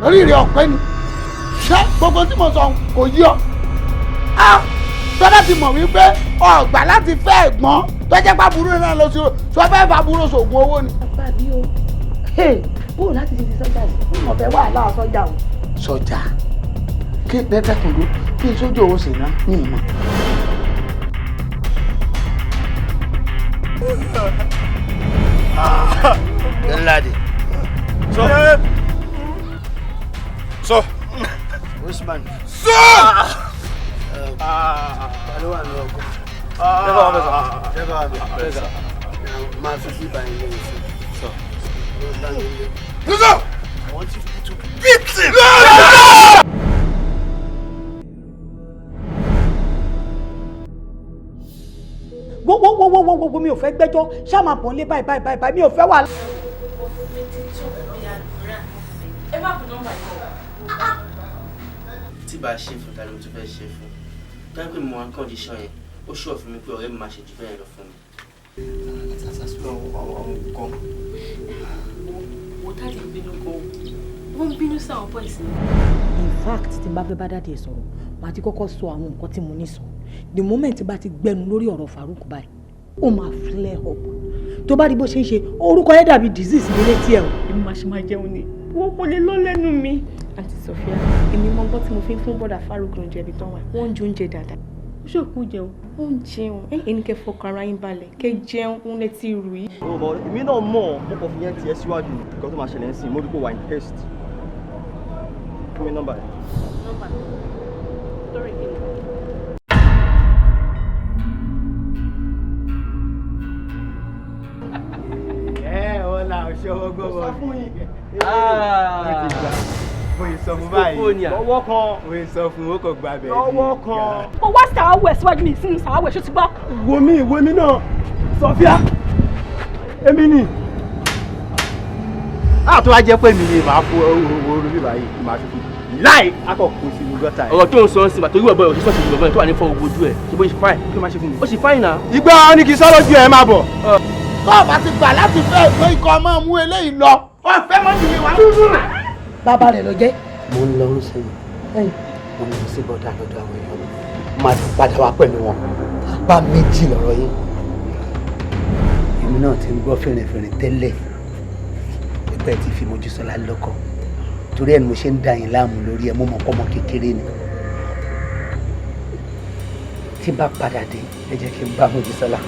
Orí rẹ̀ ọ̀pẹ ni. Ṣé gbogbo tí mo sọ kò yí ọ? Tọ́lá ti mọ̀ wípé ọ̀gbà láti fẹ́ ẹ̀gbọ́n tó jẹ́ pàbúrò náà lọ sí sọ fẹ́ fàbúrò sògùn owó ni. Bàbá mi o, bóò láti ti sọ́jà sí mo fẹ́ wàhálà sọ́jà o. Sọ́jà kí dẹ́dẹ́kùn ló kí n sójú owó sì ná ní ìmọ̀. Danladi. So. So. Usman. So. Ta ló wà ní ọkọ̀? Dẹ́bà wà bẹ̀. Máa fi bíbá yín lẹ́yìn sí. So. I want you to beat him. Wo wo wo wo wo wo, mi ò fẹ́ gbẹ́jọ́, ṣá máa bọ̀ nílé báyìí báyìí báyìí, mi ò fẹ́ wà. Tí bá ṣe fún ta ló tún fẹ́ ṣe fún dápẹ́ mo wá condition yẹn, ó ṣùọ̀ fún mi pé ọ̀rẹ́ mi máa ṣe jù bẹ́ẹ̀ lọ fún mi. Wo dáàdì ń bínú gan o, wọ́n ń bínú sáwọn boys ni. In fact, tí n bá fẹ́ bá dáàdì sọ̀rọ̀, màá ti kọ́kọ́ sọ àwọn nǹkan tí mo ní sọ. The moment bá ti gbẹnu lórí ọ̀rọ̀ Farouk báyìí, ó máa flare up. Tó bá rí bó ṣe ń ṣe, orúkọ yẹn dàbí disease ní létí ẹ̀ o. Èmi máa ṣe máa jẹun ni, wọ́n kò lè lọ lẹ́nu mi. Àǹtí Sofia, èmi mọ gbọ́ tí mo fi ń fún bọ́dà Farouk lóúnjẹ ibi tán wà, wọ́n ń jẹ oúnjẹ dáadáa. Ó ṣòkú jẹun, ó ń jẹun, ẹni kẹ́ fọkàn ara yín balẹ̀, kẹ́ jẹun, òun lẹ ti rù yìí. Ó bọ èmi náà mọ̀, mo kàn fi yẹn tiẹ̀ síwájú nǹkan tó máa ṣẹlẹ̀ ń sìn, mo rí pé wà in haste. Fún mi nọ́mbà yẹn. Nọ́mbà torí kí ni? Ẹ wọ́n la ọ̀ṣọ́wọ́ gbọ́wọ́. Sọ fún yín. Ó ti gbà. Mo ì sọ fún báyìí. Lọ́wọ́ kan. Mo ì sọ fún, ó kò gba bẹ́ẹ̀. Lọ́wọ́ kan. Ó wá sàwáwẹ̀ síwájú mi sínú sàwáwẹ̀, ṣó ti gbọ́? Wo mi, wo mi náà. Sofia, èmi ni. A tó wá jẹ́ pé mi ni màá fún owó orí bíbá yìí, màá fi fún láì akọ kò sí inú gọ́tà yìí. Ọ̀rọ̀ tó ń sọ ń sìn bàtò ìwé ọ̀bọ òṣìṣẹ́ ṣe ìbọn tó wà ní fọ́ gbogbo ojú ẹ̀, ṣe bó ṣe fáìn. Kí ló máa ṣe fún mi? Ó ṣe fáìn náà. Ìgbà wọn ni kì í sọ lójú ẹ máa bọ̀. Tó o bá ti gbà láti fẹ́ ẹ̀gbọ́n ikọ̀ máa mú eléyìí lọ, ọ̀fẹ́ mọ́ nìyí wá. Bàbá rẹ̀ ló jẹ́. Mo ń lọ ń sìn, mo ń lọ sí bọ́dà lọ́dọ̀ àwọn èèyàn mi, máa ti padà wá pẹ̀lú wọn bá méjì lọ́rọ̀ yín. Èmi náà ti ń gbọ́ fìrìfìrì tẹ́lẹ̀ pípẹ́ ti fi Mojísọ́lá lọ́kọ, torí ẹ̀ ni mo ṣe ń da yín láàmú lórí ẹ̀. Mo mọ̀ pọ́mọ kékeré ni. Tí bá padà dé, ẹ jẹ́ kí n bá Mojísọ́lá.